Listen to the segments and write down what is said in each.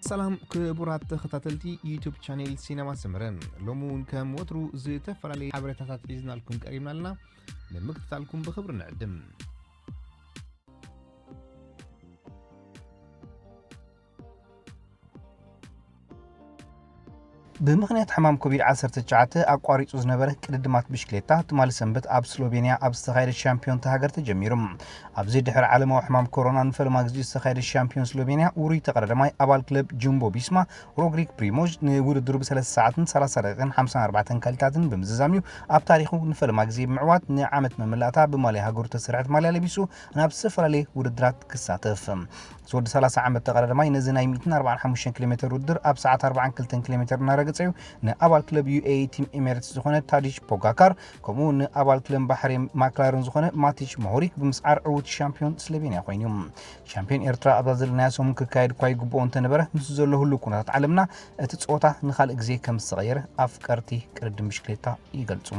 ሰላም ክቡራት ተኸታተልቲ ዩቱብ ቻኔል ሲነማ ሰመረ፣ ሎሚ እውን ከም ወትሩ ዝተፈላለዩ ሓበሬታታት ሒዝናልኩም ቀሪብና ኣለና። ንምክትታልኩም ብኽብሪ ንዕድም። ብምኽንያት ሕማም ኮቪድ ዓሰርተ ትሽዓተ ኣቋሪጹ ዝነበረ ቅድድማት ብሽክሌታ ትማሊ ሰንበት ኣብ ስሎቬንያ ኣብ ዝተኻየደ ሻምፒዮን እታ ሃገር ተጀሚሩ። ኣብዚ ድሕሪ ዓለማዊ ሕማም ኮሮና ንፈለማ ግዜ ዝተኻየደ ሻምፒዮን ስሎቬንያ ውሩይ ተቐዳዳማይ ኣባል ክለብ ጁምቦ ቪስማ ሮድሪግ ፕሪሞዝ ንውድድሩ ብሰለስተ ሰዓትን ሰላሳ ደቂቕን ሓምሳን ኣርባዕተን ካልታትን ብምዝዛም እዩ ኣብ ታሪኹ ንፈለማ ግዜ ብምዕዋት ንዓመት መመላእታ ብማልያ ሃገሩ ተሰርሐት ማልያ ለቢሱ ናብ ዝተፈላለየ ውድድራት ክሳተፍ። ዝወዲ ሰላሳ ዓመት ተቐዳዳማይ ነዚ ናይ ሚእትን ኣርባዓን ሓሙሽተን ኪሎ ሜትር ውድድር ኣብ ሰዓት ኣርባዓን ክልተን ኪሎ ሜትር እናረገጸ እዩ ንኣባል ክለብ ዩ ኤ ኢ ቲም ኤሚሬትስ ዝኾነ ታዲሽ ፖጋካር ከምኡ ንኣባል ክለብ ባሕሬን ማክላረን ዝኾነ ማቲች ሞሆሪክ ብምስዓር ዕዉት ሻምፒዮን ስሎቬንያ ኮይኑ እዩ። ሻምፒዮን ኤርትራ ኣብዛ ዘለናያ ሰሙን ክካየድ እኳ ይግብኦ እንተነበረ፣ ምስ ዘሎ ህሉው ኩነታት ዓለምና እቲ ጸወታ ንኻልእ ግዜ ከም ዝተቐየረ ኣፍቀርቲ ቅድድም ብሽክሌታ ይገልጹ።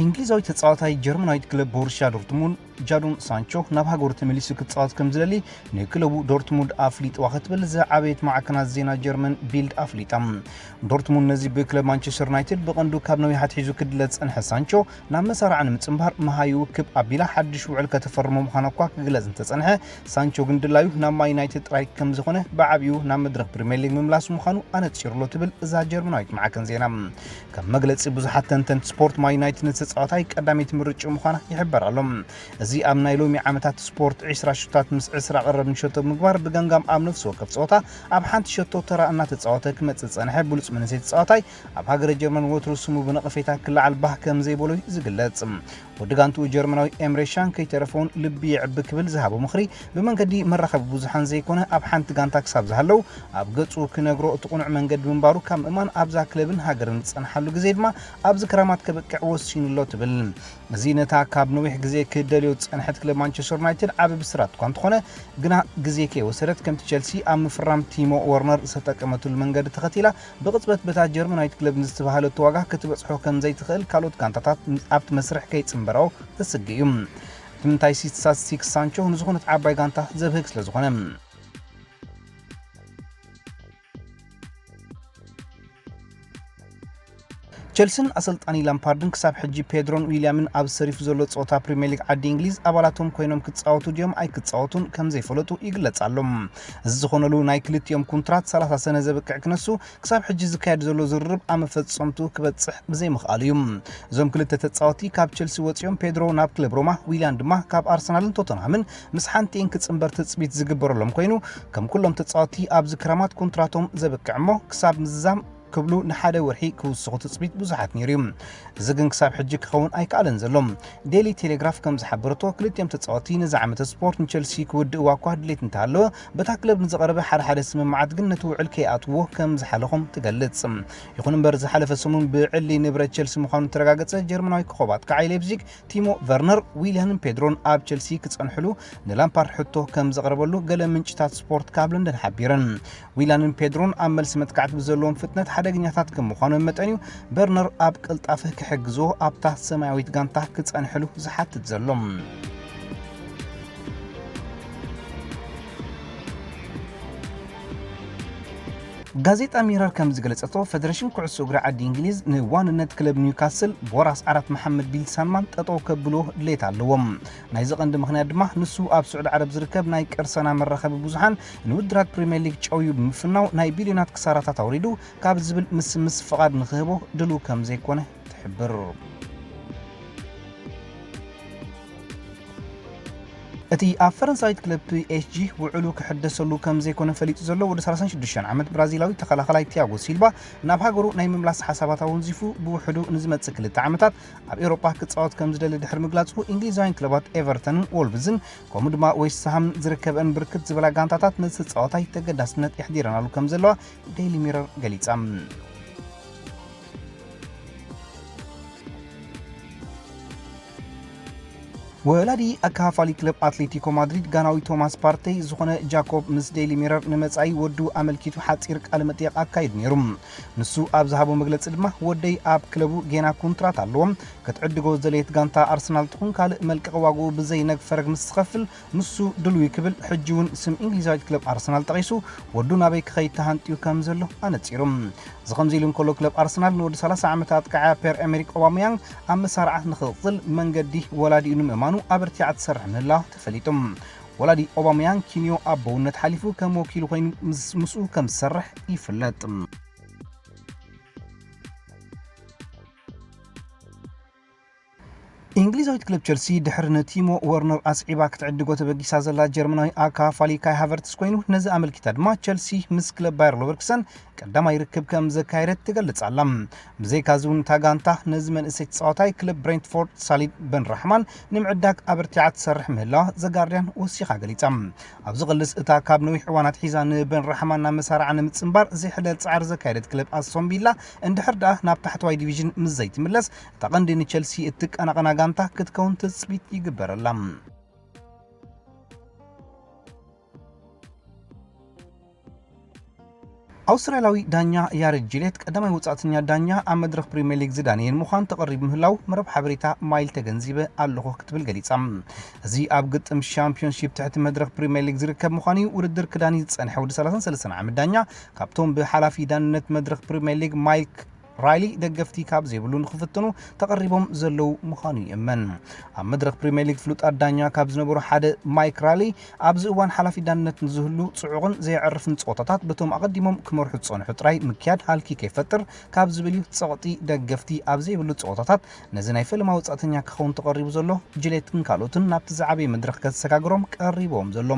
እንግሊዛዊ ተጻዋታይ ጀርመናዊት ክለብ ቦሩሲያ ዶርትሙንድ ጃዶን ሳንቾ ናብ ሃገሩ ተመሊሱ ክጻወት ከም ዝደሊ ንክለቡ ዶርትሙንድ ኣፍሊጥዋ ክትብል ዝዓበየት ማዕከናት ዜና ጀርመን ቢልድ ኣፍሊጣ። ዶርትሙንድ ነዚ ብክለብ ማንቸስተር ዩናይትድ ብቐንዱ ካብ ነዊሕ ኣትሒዙ ክድለ ዝጸንሐ ሳንቾ ናብ መሳርዓ ንምጽንባር መሃዩ ክብ ኣቢላ ሓድሽ ውዕል ከተፈርሞ ምዃና እኳ ክግለጽ እንተጸንሐ፣ ሳንቾ ግን ድላዩ ናብ ማን ዩናይትድ ጥራይ ከም ዝኾነ ብዓቢኡ ናብ መድረኽ ፕሪምየር ሊግ ምምላስ ምዃኑ ኣነጺሩሎ ትብል እዛ ጀርመናዊት ማዕከን ዜና። ከም መግለጺ ብዙሓት ተንተንቲ ስፖርት፣ ማን ዩናይትድ ነቲ ተጻዋታይ ቀዳመይቲ ምርጭኡ ምዃና ይሕበር ኣሎ። እዚ ኣብ ናይ ሎሚ ዓመታት ስፖርት ዕስራ ሸቶታት ምስ ዕስራ ቀረብ ንሸቶ ብምግባር ብገምጋም ኣብ ነፍሲ ወከፍ ጸወታ ኣብ ሓንቲ ሸቶ ተራ እናተጻወተ ክመጽእ ዝጸንሐ ብሉጽ መንእሰይ ተጻዋታይ ኣብ ሃገረ ጀርመን ወትሩ ስሙ ብነቐፌታ ክለዓል ባህ ከም ዘይበሎ እዩ ዝግለጽ። ወዲ ጋንትኡ ጀርመናዊ ኤምሬ ሻን ከይተረፈውን ልቢ የዕቢ ክብል ዝሃቦ ምኽሪ ብመንገዲ መራኸቢ ብዙሓን ዘይኮነ ኣብ ሓንቲ ጋንታ ክሳብ ዝሃለው ኣብ ገጹ ክነግሮ እቲ ቅኑዕ መንገዲ ምንባሩ ካብ ምእማን ኣብዛ ክለብን ሃገርን ዝጸንሓሉ ግዜ ድማ ኣብዚ ክራማት ከበቅዕ ወሲኑ ኣሎ ትብል። እዚ ነታ ካብ ነዊሕ ግዜ ክደልዮ ዝጸንሐት ክለብ ማንቸስተር ዩናይትድ ዓቢ ብስራት እኳ እንተኾነ፣ ግና ግዜ ከይወሰደት ከምቲ ቸልሲ ኣብ ምፍራም ቲሞ ወርነር ዝተጠቀመትሉ መንገዲ ተኸቲላ ብቕጽበት በታ ጀርመናዊት ክለብ ንዝተባህለቶ ዋጋ ክትበጽሖ ከም ዘይትኽእል ካልኦት ጋንታታት ኣብቲ መስርሕ ከይጽንበራኦ ተስግእ እዩ። እቲ ምንታይ ስታትስቲክስ ሳንቾ ንዝኾነት ዓባይ ጋንታ ዘብህግ ስለ ዝኾነ። ቸልስን ኣሰልጣኒ ላምፓርድን ክሳብ ሕጂ ፔድሮን ዊልያምን ኣብ ሰሪፉ ዘሎ ጸወታ ፕሪምየር ሊግ ዓዲ እንግሊዝ ኣባላቶም ኮይኖም ክጻወቱ ድዮም ኣይክጻወቱን ከም ዘይፈለጡ ይግለጽ ኣሎ። እዚ ዝኾነሉ ናይ ክልቲኦም ኩንትራት ሰላሳ ሰነ ዘብቅዕ ክነሱ ክሳብ ሕጂ ዝካየድ ዘሎ ዝርርብ ኣብ መፈጸምቱ ክበጽሕ ብዘይምኽኣሉ እዩ። እዞም ክልተ ተጻወቲ ካብ ቸልሲ ወጺኦም ፔድሮ ናብ ክለብ ሮማ፣ ዊልያን ድማ ካብ ኣርሰናልን ቶተንሃምን ምስ ሓንቲኤን ክጽንበር ትጽቢት ዝግበረሎም ኮይኑ ከም ኩሎም ተጻወቲ ኣብዚ ክራማት ኮንትራቶም ዘብቅዕ እሞ ክሳብ ምዝዛም ክብሉ ንሓደ ወርሒ ክውስኹ ትጽቢት ብዙሓት ነይሩ እዩ። እዚ ግን ክሳብ ሕጂ ክኸውን ኣይከኣለን ዘሎ። ዴሊ ቴሌግራፍ ከም ዝሓበረቶ ክልቲኦም ተጻወቲ ነዚ ዓመተ ስፖርት ንቸልሲ ክውድእዋ እኳ ድሌት እንተሃለወ በታ ክለብ ንዝቐረበ ሓደ ሓደ ስምምዓት ግን ነቲ ውዕል ከይኣትዎ ከም ዝሓለኾም ትገልጽ። ይኹን እምበር ዝሓለፈ ሰሙን ብዕሊ ንብረት ቸልሲ ምዃኑ ተረጋገጸ ጀርመናዊ ኮኸባት ከዓይ ሌፕዚግ ቲሞ ቨርነር፣ ዊልያንን ፔድሮን ኣብ ቸልሲ ክጸንሕሉ ንላምፓርድ ሕቶ ከም ዘቕረበሉ ገለ ምንጭታት ስፖርት ካብ ለንደን ሓቢረን። ዊላንን ፔድሮን ኣብ መልሲ መጥቃዕቲ ብዘለዎም ፍጥነት ሓደገኛታት ከም ምዃኖም መጠን እዩ በርነር ኣብ ቅልጣፈ ክሕግዝዎ ኣብታ ሰማያዊት ጋንታ ክጸንሕሉ ዝሓትት ዘሎ። ጋዜጣ ሚረር ከም ዝገለጸቶ ፈደረሽን ኩዕሶ እግሪ ዓዲ እንግሊዝ ንዋንነት ክለብ ኒውካስል ቦራስ ዓራት መሓመድ ቢል ሳልማን ጠጠው ከብልዎ ድሌት ኣለዎም። ናይዚ ቀንዲ ምኽንያት ድማ ንሱ ኣብ ስዑዲ ዓረብ ዝርከብ ናይ ቅርሰና መራኸቢ ብዙሓን ንውድድራት ፕሪምየር ሊግ ጨውዩ ብምፍናው ናይ ቢልዮናት ክሳራታት ኣውሪዱ ካብ ዝብል ምስምስ ፍቓድ ንክህቦ ድሉው ከም ዘይኮነ ትሕብር። እቲ ኣብ ፈረንሳዊት ክለብ ፒ ኤስ ጂ ውዕሉ ክሕደሰሉ ከም ዘይኮነ ፈሊጡ ዘሎ ወዲ ሰላሳን ሽዱሽተን ዓመት ብራዚላዊ ተኸላኸላይ ቲያጎ ሲልቫ ናብ ሃገሩ ናይ ምምላስ ሓሳባት ኣወንዚፉ ብውሕዱ ንዝመጽእ ክልተ ዓመታት ኣብ ኤውሮጳ ክጻወት ከም ዝደሊ ድሕሪ ምግላጹ እንግሊዛውያን ክለባት ኤቨርተንን ዎልቭዝን ከምኡ ድማ ዌስትሃም ዝርከበን ብርክት ዝበላ ጋንታታት ነቲ ተጻዋታይ ተገዳስነት የሕዲረናሉ ከም ዘለዋ ዴይሊ ሚረር ገሊጻ። ወላዲ ኣካፋሊ ክለብ ኣትሌቲኮ ማድሪድ ጋናዊ ቶማስ ፓርቴይ ዝኾነ ጃኮብ ምስ ዴይሊ ሚረር ንመጻኢ ወዱ ኣመልኪቱ ሓጺር ቃለ መጠየቕ ኣካይዱ ነይሩ። ንሱ ኣብ ዝሃቦ መግለጺ ድማ፣ ወደይ ኣብ ክለቡ ጌና ኮንትራት ኣለዎ። ክትዕድጎ ዝደለየት ጋንታ ኣርሰናል ትኹን ካልእ መልቀቒ ዋግኡ ብዘይ ነግ ፈረግ ምስ ትኸፍል፣ ንሱ ድሉው ክብል፣ ሕጂ እውን ስም እንግሊዛዊት ክለብ ኣርሰናል ጠቒሱ፣ ወዱ ናበይ ክኸይድ ተሃንጥዩ ከም ዘሎ ኣነጺሩ። እዚ ከምዚ ኢሉ እንከሎ፣ ክለብ ኣርሰናል ንወዲ ሰላሳ ዓመት ኣጥቃዓያ ፔር ኤመሪክ ኦባመያንግ ኣብ መሳርዓ ንኽቕጽል መንገዲ ወላዲኡ ንምእማኑ ኣበርቲዓ ትሰርሕ ምህላ ተፈሊጡ። ወላዲ ኦባመያንግ ኪንዮ ኣቦውነት ሓሊፉ ከም ወኪሉ ኮይኑ ምስ-፣ ምስኡ ከም ዝሰርሕ ይፍለጥ። እንግሊዛዊት ክለብ ቸልሲ ድሕሪ ንቲሞ ወርነር ኣስዒባ ክትዕድጎ ተበጊሳ ዘላ ጀርመናዊ ኣካፋሊ ካይ ሃቨርትስ ኮይኑ፣ ነዚ ኣመልኪታ ድማ ቸልሲ ምስ ክለብ ባየር ሎቨርክሰን ቀዳማይ ርክብ ከም ዘካየደት ትገልጽ ኣላ። ብዘይካዚ እውን እታ ጋንታ ነዚ መንእሰይ ተጻዋታይ ክለብ ብሬንትፎርድ ሳሊድ በን ራሕማን ንምዕዳግ ኣበርቲዓ ትሰርሕ ምህላዋ ዘጋርዲያን ወሲኻ ገሊጻ። ኣብዚ ቅልስ እታ ካብ ነዊሕ እዋን ኣትሒዛ ንበን ራሕማን ናብ መሳርዓ ንምጽንባር ዘይሕለል ጻዕሪ ዘካየደት ክለብ ኣስቶን ቪላ፣ እንድሕር ደኣ ናብ ታሕተዋይ ዲቪዥን ምስ ዘይትምለስ፣ እታ ቀንዲ ንቸልሲ እትቀናቐና ጋንታ ክትከውን ትጽቢት ይግበረላ። ኣውስትራልያዊ ዳኛ ያሬድ ጂሌት ቀዳማይ ወጻእተኛ ዳኛ ኣብ መድረኽ ፕሪምየር ሊግ ዝዳነየን ምዃን ተቐሪቡ ምህላው መረብ ሓበሬታ ማይል ተገንዚበ ኣለኹ ክትብል ገሊጻ። እዚ ኣብ ግጥም ሻምፒዮንሺፕ ትሕቲ መድረኽ ፕሪምየር ሊግ ዝርከብ ምዃኑ እዩ። ውድድር ክዳኒ ዝጸንሐ ወዲ ሰላሳን ሰለስተን ዓመት ዳኛ ካብቶም ብሓላፊ ዳንነት መድረኽ ፕሪምየር ሊግ ማይክ ራይሊ ደገፍቲ ካብ ዘይብሉ ንክፍትኑ ተቐሪቦም ዘለዉ ምዃኑ ይእመን። ኣብ መድረኽ ፕሪምየር ሊግ ፍሉጣት ዳኛ ካብ ዝነበሩ ሓደ ማይክ ራይሊ፣ ኣብዚ እዋን ሓላፊ ዳንነት ንዝህሉ ጽዑቕን ዘየዕርፍን ጸወታታት በቶም ኣቐዲሞም ክመርሑ ዝጸንሑ ጥራይ ምክያድ ሃልኪ ከይፈጥር ካብ ዝብል እዩ። ጸቕጢ ደገፍቲ ኣብ ዘይብሉ ጸወታታት ነዚ ናይ ፈለማ ወጻእተኛ ክኸውን ተቐሪቡ ዘሎ ጅሌትን ካልኦትን ናብቲ ዝዓበየ መድረኽ ከሰጋግሮም ቀሪብዎም ዘሎ።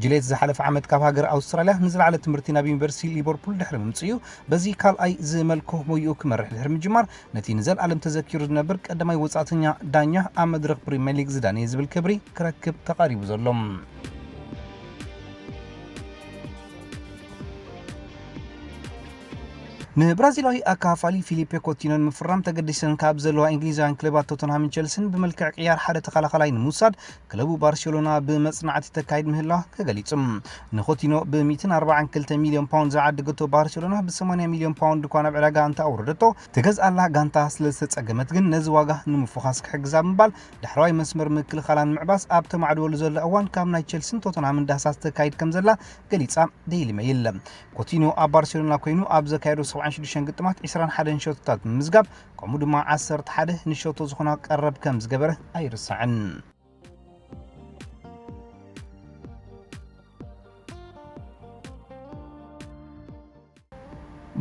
ጅሌት ዝሓለፈ ዓመት ካብ ሃገር ኣውስትራልያ ንዝለዓለ ትምህርቲ ናብ ዩኒቨርሲቲ ሊቨርፑል ድሕሪ ምምጽኡ፣ በዚ ካልኣይ ዝመልኮ ሞይኡ ክመርሕ ድሕሪ ምጅማር፣ ነቲ ንዘለኣለም ተዘኪሩ ዝነብር ቀዳማይ ወጻእተኛ ዳኛ ኣብ መድረኽ ፕሪምየር ሊግ ዝዳነየ ዝብል ክብሪ ክረክብ ተቓሪቡ ዘሎ። ንብራዚላዊ ኣካፋሊ ፊሊፔ ኮቲኖ ንምፍራም ተገዲሰን ካብ ዘለዋ እንግሊዛውያን ክለባት ቶተንሃምን ቸልሲን ብመልክዕ ቅያር ሓደ ተኸላኸላይ ንምውሳድ ክለቡ ባርሴሎና ብመጽናዕቲ ተካይድ ምህላዋ ተገሊጹ። ንኮቲኖ ብ ሚእትን ኣርባዓን ክልተ ሚልዮን ፓውንድ ዝዓደገቶ ባርሴሎና ብ ሰማንያ ሚልዮን ፓውንድ እኳ ናብ ዕዳጋ እንተ ኣውረደቶ፣ ትገዝኣላ ጋንታ ስለ ዝተጸገመት ግን ነዚ ዋጋ ንምፉኻስ ክሕግዛ ብምባል ዳሕረዋይ መስመር ምክልኻላ ንምዕባስ ኣብ ተማዕድወሉ ዘላ እዋን ካብ ናይ ቸልሲን ቶተንሃምን ዳህሳስ ተካይድ ከም ዘላ ገሊጻ ዴይሊ ሜይል። ኮቲኖ ኣብ ባርሴሎና ኮይኑ ኣብ ዘካየዶ ሰብዓን ሽዱሽተን ግጥማት ዒስራን ሓደን ሸቶታት ብምምዝጋብ ከምኡ ድማ ዓሰርተ ሓደ ንሸቶ ዝኾና ቀረብ ከም ዝገበረ ኣይርሳዕን።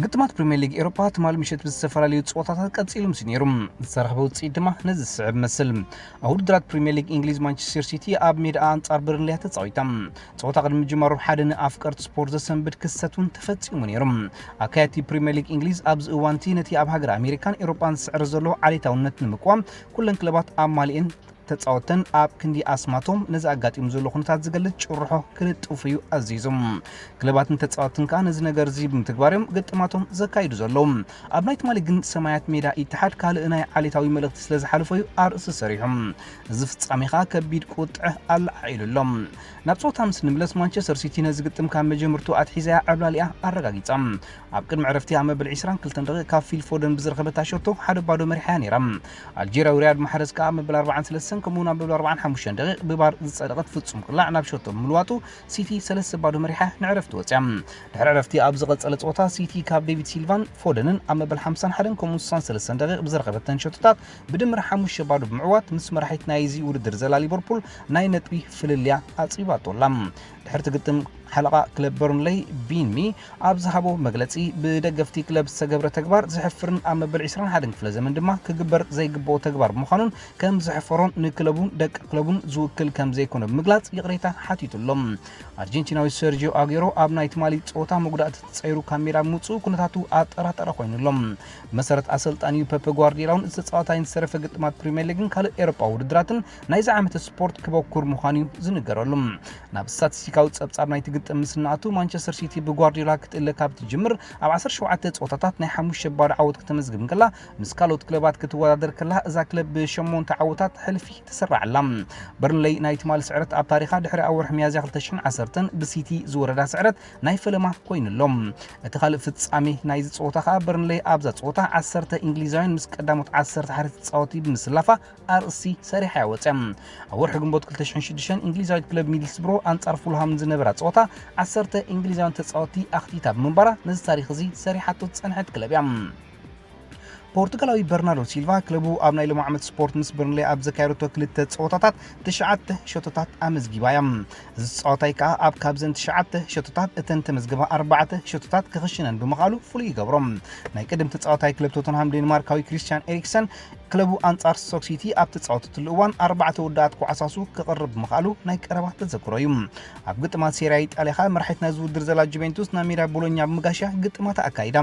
ግጥማት ፕሪምየር ሊግ ኤሮፓ ትማሊ ምሸት ብዝተፈላለዩ ጸወታታት ቀጺሉ ምስ ነይሩ። ዝተረኽበ ውጽኢት ድማ ነዚ ዝስዕብ ይመስል። ኣብ ውድድራት ፕሪምየር ሊግ እንግሊዝ ማንቸስተር ሲቲ ኣብ ሜዳኣ ኣንጻር በርንሊ እያ ተጻዊታ። ጸወታ ቅድሚ ምጅማሩ ሓደ ንኣፍቀርቲ ስፖርት ዘሰንብድ ክስተት እውን ተፈጺሙ ነይሩ። ኣካየድቲ ፕሪምየር ሊግ እንግሊዝ ኣብዚ እዋንቲ ነቲ ኣብ ሃገር ኣሜሪካን ኤሮፓን ዝስዕር ዘሎ ዓሌታውነት ንምቅዋም ኩለን ክለባት ኣማሊኤን ተጻወተን ኣብ ክንዲ ኣስማቶም ነዚ ኣጋጢሙ ዘሎ ኩነታት ዝገልጽ ጭርሖ ክልጥፉ እዩ ኣዚዞም። ክለባትን ተጻወትን ከኣ ነዚ ነገር እዚ ብምትግባር እዮም ግጥማቶም ዘካይዱ ዘለዉ። ኣብ ናይ ትማሊ ግን ሰማያት ሜዳ ኢትሓድ ካልእ ናይ ዓሌታዊ መልእኽቲ ስለ ዝሓለፎ እዩ ኣርእስቲ ሰሪሑ። እዚ ፍጻሜ ከኣ ከቢድ ቁጥዐ ኣለዓዒሉ ኣሎ። ናብ ጸወታ ምስ ንምለስ ማንቸስተር ሲቲ ነዚ ግጥም ካብ መጀመርቱ ኣትሒዛ እያ ዕብላሊኣ ኣረጋጊጻ። ኣብ ቅድሚ ዕረፍቲ ኣብ መበል ዒስራን ክልተን ደቂቕ ካብ ፊል ፎደን ብዝረኸበታ ሸቶ ሓደ ባዶ መሪሓ እያ ነይራ። ኣልጀርያዊ ሪያድ ማሕረዝ ከኣ ኣብ መበል ኣርባዓን ሰለስተን ከምኡውን ኣብ መበል ኣርባዓን ሓሙሽተን ደቂቕ ብቫር ዝጸደቐት ፍጹም ቅላዕ ናብ ሸቶ ብምልዋጡ ሲቲ ሰለስተ ባዶ መሪሓ ንዕረፍቲ ወጽያ። ድሕሪ ዕረፍቲ ኣብ ዝቐጸለ ጸወታ ሲቲ ካብ ዴቪድ ሲልቫን ፎደንን ኣብ መበል ሓምሳን ሓደን ከምኡውን ስሳን ሰለስተን ደቂቕ ብዝረኸበተን ሸቶታት ብድምር ሓሙሽተ ባዶ ብምዕዋት ምስ መራሒት ናይዚ ውድድር ዘላ ሊቨርፑል ናይ ነጥቢ ፍልልያ ኣጽቢባቶ ኣላ። ድሕርቲ ግጥም ሓለቓ ክለብ በርንለይ ቢን ሚ ኣብ ዝሃቦ መግለጺ፣ ብደገፍቲ ክለብ ዝተገብረ ተግባር ዘሕፍርን ኣብ መበል ዒስራን ሓደን ክፍለ ዘመን ድማ ክግበር ዘይግብኦ ተግባር ብምዃኑን ከም ዘሕፈሮን ንክለቡን ደቂ ክለቡን ዝውክል ከም ዘይኮነ ብምግላጽ ይቕሬታ ሓቲቱ ኣሎ። ኣርጀንቲናዊ ሰርጂዮ ኣጌሮ ኣብ ናይ ትማሊ ጸወታ መጉዳእቲ ተጸይሩ ካብ ሜዳ ምውጽኡ ኩነታቱ ኣጠራጠረ ኮይኑ ኣሎ። ብመሰረት ኣሰልጣኒኡ ፐፐ ጓርዲዮላውን ዝተጻወታይን ዝተረፈ ግጥማት ፕሪምየር ሊግን ካልእ ኤሮጳዊ ውድድራትን ናይዚ ዓመት ስፖርት ክበኩር ምዃኑ እዩ ዝንገረሉ። ናብ ስታቲስቲካዊ ጸብጻብ ናይቲ ግጥም ምስ እናኣቱ ማንቸስተር ሲቲ ብጓርዲዮላ ክትእለ ካብ ትጅምር ኣብ ዓሰርተ ሸውዓተ ፀወታታት ናይ ሓሙሽተ ባዶ ዓወት ከተመዝግብ እንከላ፣ ምስ ካልኦት ክለባት ክትወዳደር ከላ እዛ ክለብ ብሸሞንተ ዓወታት ሕልፊ ተሰራዕላ። በርንለይ ናይ ትማሊ ስዕረት ኣብ ታሪኻ ድሕሪ ኣብ ወርሒ ሚያዝያ ክልተ ሽሕን ዓሰርተን ብሲቲ ዝወረዳ ስዕረት ናይ ፈለማ ኮይኑሎም። እቲ ካልእ ፍጻሜ ናይዚ ፀወታ ከኣ በርንለይ ኣብዛ ፀወታ ዓሰርተ እንግሊዛውያን ምስ ቀዳሞት ዓሰርተ ሓደ ተጻወቲ ብምስላፋ ኣርእሲ ሰሪሓ እያ ወፅያ። ኣብ ወርሒ ግንቦት ክልተ ሽሕን ሽዱሽተን እንግሊዛዊት ክለብ ሚድልስብሮ ኣንጻር ፉልሃም ዝነበራ ፀወታ ዓሰርተ እንግሊዛውያን ተጻወቲ ኣኽቲታ ብምንባራ ነዚ ታሪኽ እዚ ሰሪሓቶ ዝጸንሐት ክለብ እያ። ፖርቱጋላዊ በርናርዶ ሲልቫ ክለቡ ኣብ ናይ ሎም ዓመት ስፖርት ምስ በርንሌ ኣብ ዘካየደቶ ክልተ ፀወታታት ትሽዓተ ሸቶታት ኣመዝጊባ እያ። እዚ ተጻዋታይ ከኣ ኣብ ካብዘን ትሽዓተ ሸቶታት እተን ተመዝገባ ኣርባዕተ ሸቶታት ክኽሽነን ብምኽኣሉ ፍሉይ ይገብሮ። ናይ ቅድም ተጻዋታይ ክለብ ቶተንሃም ዴንማርካዊ ክሪስቲያን ኤሪክሰን ክለቡ ኣንጻር ስቶክ ሲቲ ኣብ ተጻወተትሉ እዋን ኣርባዕተ ውዳኣት ኮዓሳሱ ክቕርብ ምኽኣሉ ናይ ቀረባ ተዘክሮ እዩ። ኣብ ግጥማት ሴሪያ ኢጣልያ ከኣ መራሒት ናይዚ ውድድር ዘላ ጁቬንቱስ ናብ ሜዳ ቦሎኛ ብምጋሻ ግጥማታ ኣካይዳ።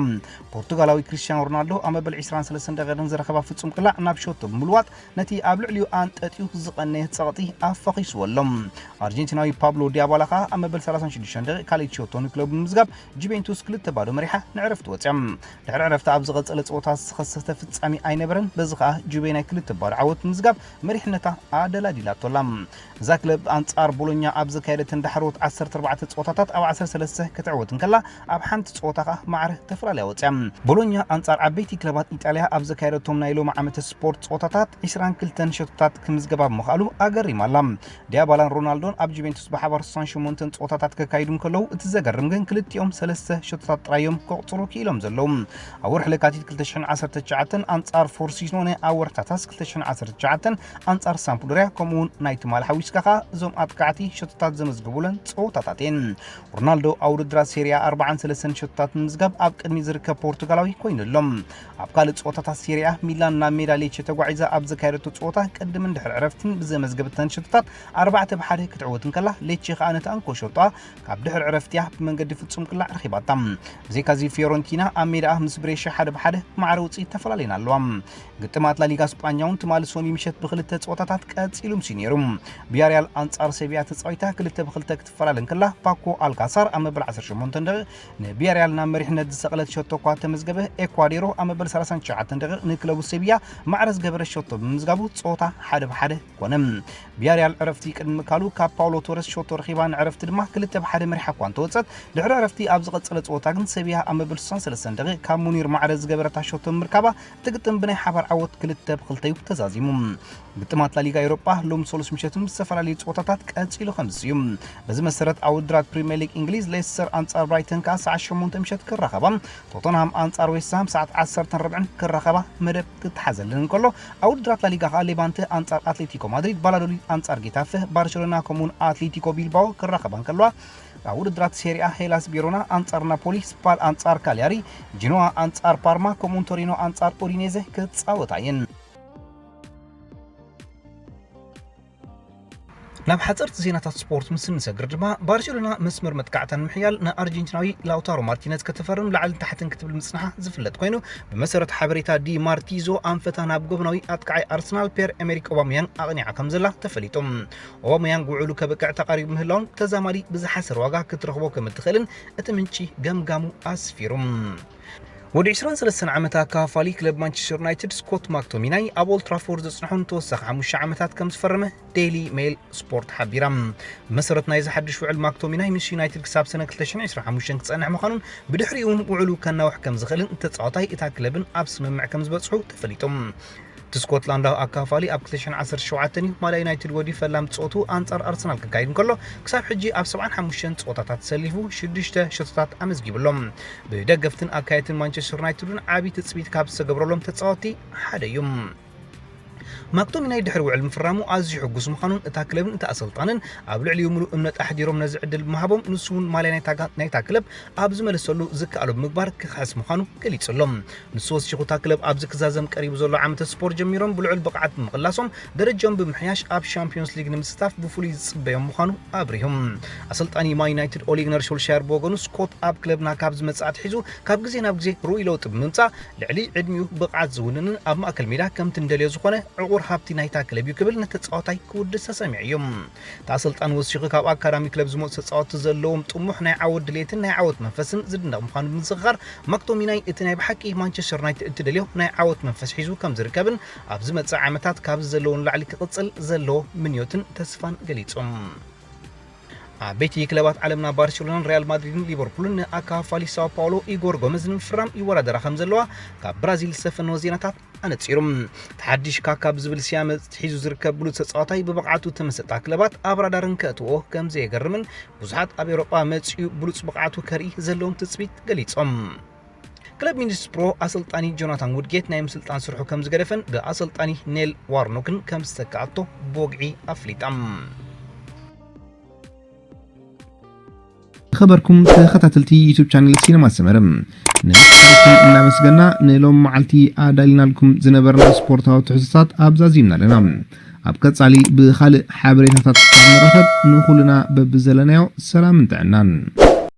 ፖርቱጋላዊ ክሪስቲያኖ ሮናልዶ ኣብ መበል ዕስራን ሰለስተን ደቂቕን ዝረኸባ ፍጹም ቅላዕ ናብ ሸቶ ብምልዋጥ ነቲ ኣብ ልዕሊኡ ኣንጠጥዩ ዝቐነየ ጸቕጢ ኣፋኺስዎ ኣሎ። ኣርጀንቲናዊ ፓብሎ ዲያባላ ከኣ ኣብ መበል ሰላሳን ሽዱሽተን ደቂቕ ካልኣይቲ ሸቶ ንክለቡ ብምዝጋብ ጁቬንቱስ ክልተ ባዶ መሪሓ ንዕረፍቲ ወጽያ። ድሕሪ ዕረፍቲ ኣብ ዝቐጸለ ጸወታ ዝተኸሰተ ፍጻሜ ኣይነበረን። በዚ ከኣ ጁቬ ናይ ክልተ ባዶ ዓወት ብምዝጋብ መሪሕነታ ኣደላዲላቶ ኣላ። እዛ ክለብ ኣንጻር ቦሎኛ ኣብ ዘካየደተን ዳሕረዎት ዓሰርተ ኣርባዕተ ጸወታታት ኣብ ዓሰርተ ሰለስተ ክትዕወት እንከላ፣ ኣብ ሓንቲ ጸወታ ከኣ ማዕረ ተፈላለያ ወጽያ። ቦሎኛ ኣንጻር ዓበይቲ ክለባት ኢጣልያ ኣብ ዘካየደቶም ናይ ሎሚ ዓመተ ስፖርት ጸወታታት ዕስራን ክልተን ሸቶታት ክምዝገባ ብምኽኣሉ ኣገሪማ ኣላ። ዲያባላን ሮናልዶን ኣብ ጁቬንቱስ ብሓባር ስሳን ሸሞንተን ጸወታታት ከካይዱ እንከለዉ፣ እቲ ዘገርም ግን ክልቲኦም ሰለስተ ሸቶታት ጥራይ እዮም ከቑጽሩ ክኢሎም ዘለዉ። ኣብ ወርሒ ለካቲት ክልተ ሽሕን ዓሰርተ ትሽዓተን ኣንጻር ፎርሲኖነ፣ ኣብ ወርሒ ታሕሳስ ክልተ ሽሕን ዓሰርተ ትሽዓተን ኣንጻር ሳምፕዶርያ፣ ከምኡውን ናይ ትማሊ ሓዊስካ ከኣ እዞም ኣጥቃዕቲ ሸቶታት ዘመዝገቡለን ጸወታታት እየን። ሮናልዶ ኣብ ውድድራት ሴሪያ ኣርባዓን ሰለስተን ሸቶታት ንምዝጋብ ኣብ ቅድሚት ዝርከብ ፖርቱጋላዊ ኮይኑ ኣሎ። ኣብ ካልእ ጸወታታት ሴሪያ ሚላን ናብ ሜዳ ሌቼ ተጓዒዛ ኣብ ዘካየደቶ ጸወታ ቅድምን ድሕሪ ዕረፍትን ብዘመዝገበተን ሸቶታት ኣርባዕተ ብሓደ ክትዕወት እንከላ፣ ሌቼ ከኣ ነቲ ኣንኮ ሸቶኣ ካብ ድሕሪ ዕረፍቲያ ብመንገዲ ፍጹም ቅላዕ ረኺባታ። ብዘይካዚ ፊዮረንቲና ኣብ ሜዳኣ ምስ ብሬሻ ሓደ ብሓደ ማዕረ ውጽኢት ተፈላለየን ኣለዋ። ግጥማት ላሊጋ ስጳኛ እውን ትማሊ ሶኒ ምሸት ብክልተ ጸወታታት ቀጺሉ ምሲ ነይሩ። ቪያሪያል ኣንጻር ሴቪያ ተጻዊታ ክልተ ብክልተ ክትፈላለ እንከላ፣ ፓኮ ኣልካሳር ኣብ መበል ዓሰርተ ሸሞንተን ደቂቕ ንቪያሪያል ናብ መሪሕነት ዝሰቕለት ሸቶ እኳ ተመዝገበ፣ ኤኳዴሮ ኣብ መበል ሰላሳን ትሽዓተን ደቂቕ ንክለቡ ሴቪያ ማዕረ ዝገበረ ሸቶ ብምምዝጋቡ ጸወታ ሓደ ብሓደ ኮነ። ቪያሪያል ዕረፍቲ ቅድሚ ምካሉ ካብ ፓውሎ ቶረስ ሸቶ ረኺባ ንዕረፍቲ ድማ ክልተ ብሓደ መሪሓ እኳ እንተወጸት፣ ድሕሪ ዕረፍቲ ኣብ ዝቐጸለ ጸወታ ግን ሰብያ ኣብ መበል ስሳን ሰለስተን ደቂቕ ካብ ሙኒር ማዕረ ዝገበረታ ሸቶ ምርካባ፣ እቲ ግጥም ብናይ ሓባር ዓወት ክልተ ብክልተ እዩ ተዛዚሙ። ግጥማት ላሊጋ ኤውሮጳ ሎም ሰሉስ ምሸትን ዝተፈላለዩ ጸወታታት ቀጺሉ ከምዚ እዩ። በዚ መሰረት ኣብ ውድድራት ፕሪምየር ሊግ እንግሊዝ ሌስተር ኣንጻር ብራይተን ከኣ ሰዓት ሸሞንተ ምሸት ክራኸባ፣ ቶተንሃም ኣንጻር ዌስትሃም ሰዓት ዓሰርተን ርብዕን ክራኸባ መደብ ክተሓዘለን እንከሎ፣ ኣብ ውድድራት ላሊጋ ከኣ ሌቫንተ ኣንጻር ኣትሌቲኮ ማድሪድ፣ ቫላዶሊድ ኣንጻር ጌታፈ፣ ባርሴሎና ከምኡውን ኣትሌቲኮ ቢልባኦ ክራኸባ እንከለዋ፣ ኣብ ውድድራት ሴሪኣ ሄላስ ቬሮና ኣንጻር ናፖሊ፣ ስፓል ኣንጻር ካሊያሪ፣ ጂኖዋ ኣንጻር ፓርማ ከምኡውን ቶሪኖ ኣንጻር ኡዲኔዘ ክጻወታ እየን። ናብ ሓፀርቲ ዜናታት ስፖርት ምስ እንሰግር ድማ፣ ባርሴሎና መስመር መጥቃዕታ ንምሕያል ንኣርጀንቲናዊ ላውታሮ ማርቲነዝ ከተፈርም ላዕልን ታሕትን ክትብል ምጽንሓ ዝፍለጥ ኮይኑ፣ ብመሰረት ሓበሬታ ዲ ማርቲዞ ኣንፈታ ናብ ጎብናዊ ኣጥቃዓይ ኣርሰናል ፔር ኤሜሪክ ኦባመያንግ ኣቕኒዓ ከም ዘላ ተፈሊጡ። ኦባመያንግ ውዕሉ ከብቅዕ ተቓሪቡ ምህላውን ተዛማዲ ብዝሓሰር ዋጋ ክትረኽቦ ከም እትኽእልን እቲ ምንጪ ገምጋሙ ኣስፊሩ። ወዲ ዕስራን ሰለስተን ዓመት ኣካፋሊ ክለብ ማንቸስተር ዩናይትድ ስኮት ማክቶሚናይ ኣብ ኦልትራፎርድ ዘጽንሖ ንተወሳኺ ሓሙሽተ ዓመታት ከም ዝፈረመ ዴይሊ ሜል ስፖርት ሓቢራ። ብመሰረት ናይዚ ሓድሽ ውዕል ማክቶሚናይ ምስ ዩናይትድ ክሳብ ሰነ ክልተ ሽሕን ዕስራን ሓሙሽተን ክጸንሕ ምዃኑን ብድሕሪኡ እውን ውዕሉ ከናውሕ ከም ዝኽእልን ተጻዋታይ እታ ክለብን ኣብ ስምምዕ ከም ዝበጽሑ ተፈሊጡ። እቲ ስኮትላንዳዊ ኣካፋሊ ኣብ ክልተ ሽሕን ዓሰርተ ሸውዓተን እዩ ማልያ ዩናይትድ ወዲዩ ፈላም ጸወቱ ኣንጻር ኣርሰናል ክካይድ እንከሎ፣ ክሳብ ሕጂ ኣብ ሰብዓን ሓሙሽተን ጸወታታት ተሰሊፉ ሽዱሽተ ሸቶታት ኣመዝጊቡ ኣሎ። ብደገፍትን ኣካየድትን ማንቸስተር ዩናይትድ እውን ዓቢ ትጽቢት ካብ ዝተገብረሎም ተጻወትቲ ሓደ እዩ። ማክቶሚናይ ድሕሪ ውዕል ምፍራሙ ኣዝዩ ሕጉስ ምዃኑን እታ ክለብን እቲ ኣሰልጣንን ኣብ ልዕሊኡ ምሉእ እምነት ኣሕዲሮም ነዚ ዕድል ብምሃቦም ንሱ እውን ማልያ ናይታ ጋ-፣ ናይታ ክለብ ኣብ ዝመለሰሉ ዝከኣሎ ብምግባር ክኽሕስ ምዃኑ ገሊጹ ኣሎ። ንሱ ወሲኹ እታ ክለብ ኣብዚ ክዛዘም ቀሪቡ ዘሎ ዓመተ ስፖርት ጀሚሮም ብልዑል ብቕዓት ብምቕላሶም ደረጃኦም ብምሕያሽ ኣብ ሻምፒዮንስ ሊግ ንምስታፍ ብፍሉይ ዝጽበዮም ምዃኑ ኣብሪሁ። ኣሰልጣኒ ማን ዩናይትድ ኦሌ ጉነር ሶልሻየር ብወገኑ ስኮት ኣብ ክለብና ካብ ዝመጽእ ኣትሒዙ ካብ ግዜ ናብ ግዜ ርኡይ ለውጢ ብምምጻእ ልዕሊ ዕድሚኡ ብቕዓት ዝውንንን ኣብ ማእከል ሜዳ ከምቲ እንደልዮ ዝኾነ ዕቑ ወር ሃብቲ ናይታ ክለብ እዩ ክብል ንተጻዋታይ ክውድስ ተሰሚዑ እዩ። እቲ ኣሰልጣኒ ወሲኹ፣ ካብ ኣካዳሚ ክለብ ዝመፁ ተጻወትቲ ዘለዎም ጥሙሕ ናይ ዓወት ድሌትን ናይ ዓወት መንፈስን ዝድነቕ ምዃኑ ብምዝኽኻር፣ ማክቶሚናይ እቲ ናይ ብሓቂ ማንቸስተር ዩናይትድ እትደልዮ ናይ ዓወት መንፈስ ሒዙ ከም ዝርከብን ኣብ ዝመጽእ ዓመታት ካብዚ ዘለዎ ንላዕሊ ክቕጽል ዘለዎ ምንዮትን ተስፋን ገሊጹ። ዓበይቲ ክለባት ዓለምና ባርሴሎናን ሪያል ማድሪድን ሊቨርፑልን ንኣካፋሊ ሳኦ ፓውሎ ኢጎር ጎመዝ ንምፍራም ይወዳደራ ከም ዘለዋ ካብ ብራዚል ዝሰፈነዎ ዜናታት ኣነጺሩ። እቲ ሓድሽ ካካ ብዝብል ስያመ ሒዙ ዝርከብ ብሉጽ ተጻዋታይ ብብቕዓቱ ተመሰጣ ክለባት ኣብ ራዳረን ከእትዎ ከም ዘየገርምን ብዙሓት ኣብ ኤውሮጳ መጺኡ ብሉጽ ብቕዓቱ ከርኢ ዘለዎም ትጽቢት ገሊጾም። ክለብ ሚድልስብሮ ኣሰልጣኒ ጆናታን ውድጌት ናይ ምስልጣን ስርሑ ከም ዝገደፈን ብኣሰልጣኒ ኔል ዋርኖክን ከም ዝተካኣቶ ብወግዒ ኣፍሊጣ። ዝኸበርኩም ተኸታተልቲ ዩቱብ ቻነል ሲነማ ሰመረ፣ ንልክልኩም እናመስገና ንሎም መዓልቲ ኣዳሊናልኩም ዝነበርና ስፖርታዊ ትሕዝቶታት ኣብዛዚምና ኣለና። ኣብ ቀጻሊ ብኻልእ ሓበሬታታት ካብ ንራኸብ ንኹልና በብዘለናዮ ሰላምን ጥዕናን።